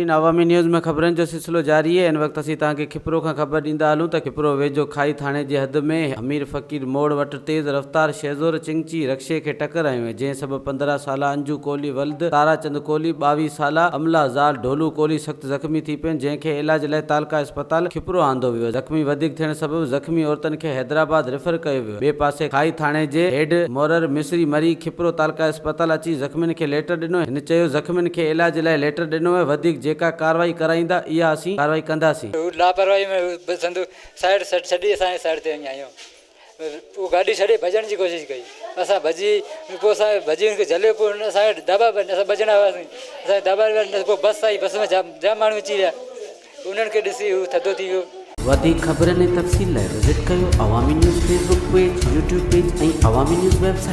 ناظرين عوامي نيوز ۾ خبرن جو سلسلو جاري اهي هن وقت اسين توهان کي کپرو کان خبر ڏيندا هلون ته کپرو ويجهو کائي ٿاڻي جي حد ۾ حمير فقير موڙ وٽ تيز رفتار شهزور چنگچي رڪشي کي ٽڪر هنيو جنهن سبب 15 سالا انجو ڪولهي ولد تارا چند ڪولهي 22 سالا املا زال ڍولو ڪولهي سخت زخمي ٿي پين جنهن کي علاج لاء تعلقه اسپتال کپرو آندو ويو زخمي وڌيڪ ٿيڻ سبب زخمي عورتن کي حيدرآباد ريفر ڪيو ويو ٻئي پاسي کائي ٿاڻي جي هيڊ مورر مصري مري کپرو تعلقه اسپتال اچي زخمين کي ليٽر ڏنو هن چيو زخمين کي علاج لاء ليٽر ڏنو ويو وڌيڪ جيڪا ڪارروائي ڪرائيندا اها اسين ڪارروائي ڪنداسين. هو لاپرواهي ۾ هو سندو سائيڊ ڇڏي اسان جي سائيڊ تي وڃي آيو پوء گاڏي ڇڏي ڀڄڻ جي ڪوشش ڪئي اسان ڀڄي پوء اسان ڀڄي ان کي جهليو پوء اسان کي دٻا اسان ٻه ڄڻا هئاسين اسان کي دٻا پوء بس آئي بس ۾ جام ماڻهو اچي ويا انهن کي ڏسي هو ٿڌو ٿي ويو. وڌيڪ خبرن ۽ تفصيل لاء وزٽ ڪيو Awami news Facebook page, YouTube page ۽ Awami news website.